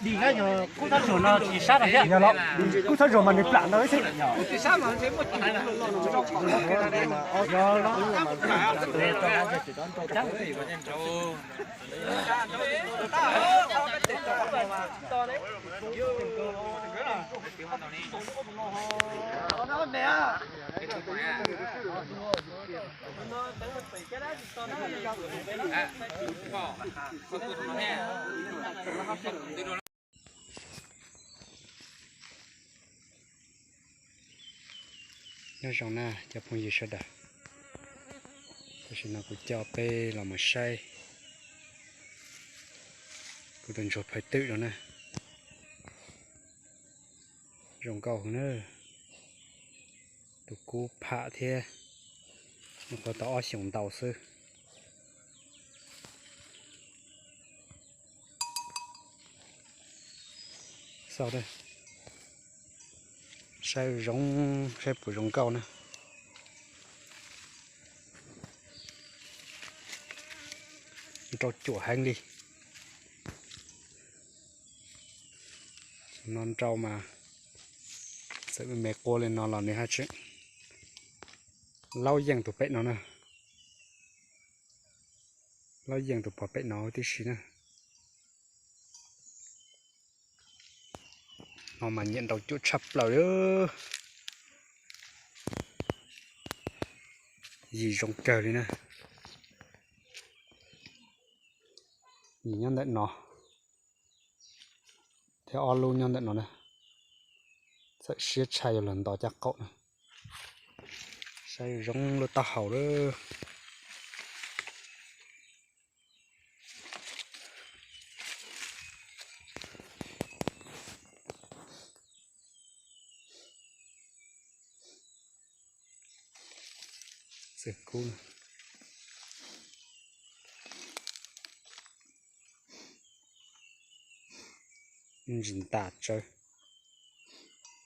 Di kab yog kub thab zuag no tsis sab no thiab. Yog los, kub thab zuag mas nws plam ntawd xwb. Nyob zoo na cov phooj ywg sawv daws, tam sim no kuv coj peb los mus saib kuv tus ntsuag phawj twm no na. Zoo nkauj heev na, tus kub pham thiab, nyuam qhuav tau ob xyoos ntau xwb. Xauj, saib zoo, saib puas zoo nkauj na. Nrau cuam heev li. No nrau mas txawm me me quav li no los nws haj tseem laub yeej tus pem no na. Laub yeej tus pem no tib si na. No mas nyiam nrau cuam tshaj plaws li. Yim zoo kawg li na. Yim nyob ntawm no, thiab ob lub nyob ntawm no na. Txawm siab tshaj yuav los nto caj qaum na. Saib zoo lub taub hau lawm. Txawm kub ntsis ntas tsawv,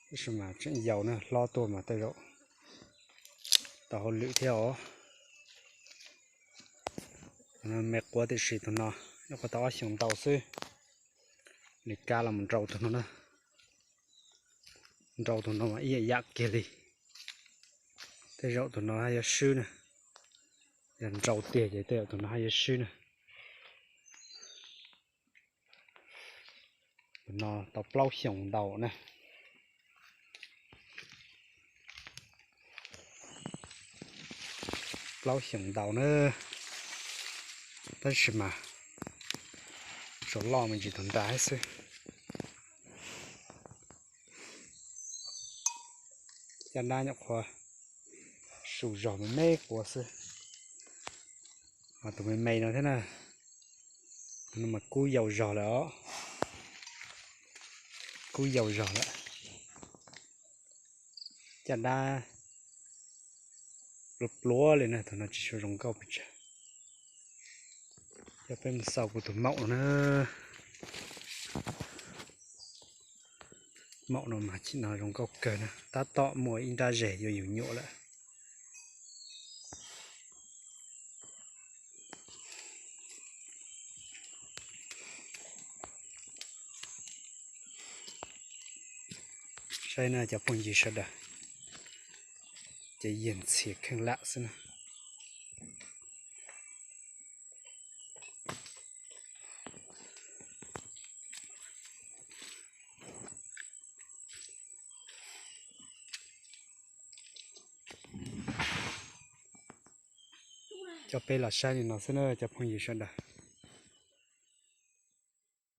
tab sis mas tseem yau na, hlob tuaj mas tej zaum tau hauj lwm thiab os. Me quav tiam sis tus no nyuam qhuav tau ob xyoos ntau xwb, nws kab los mus nrau tus no na. Nrau tus no mas ib yam yam kiag li. Tej zaum tus no haj yuav swb na. Yog nrau tiag ces tej zaum tus no haj yuav swb na. Tus no tau plaub xyoos ntau na. Plaub xyoos ntau na, tab sis mas tsuas loj me ntsis tus nrad xwb. Caj dab nyuam qhuav su zog me me quav xwb. Ho tus me me no thiab na, tus no mas kub yau zog lawm os. Kub yau zog lawm. Caj dab pluav pluav li na, tus no tsis tshua zoo nkauj pes tsawg. Coj peb mus xauj kuv tus maum no na. Maum no mas chim no zoo nkauj kawg na, tab tom muaj ib nrab zes yuav yus nyuam lawm. Saib na cov phooj ywg sawv daws, ces yeej ntxhias kheej lam xwb na. Coj peb los saib li no xwb na cov phooj ywg sawv daws.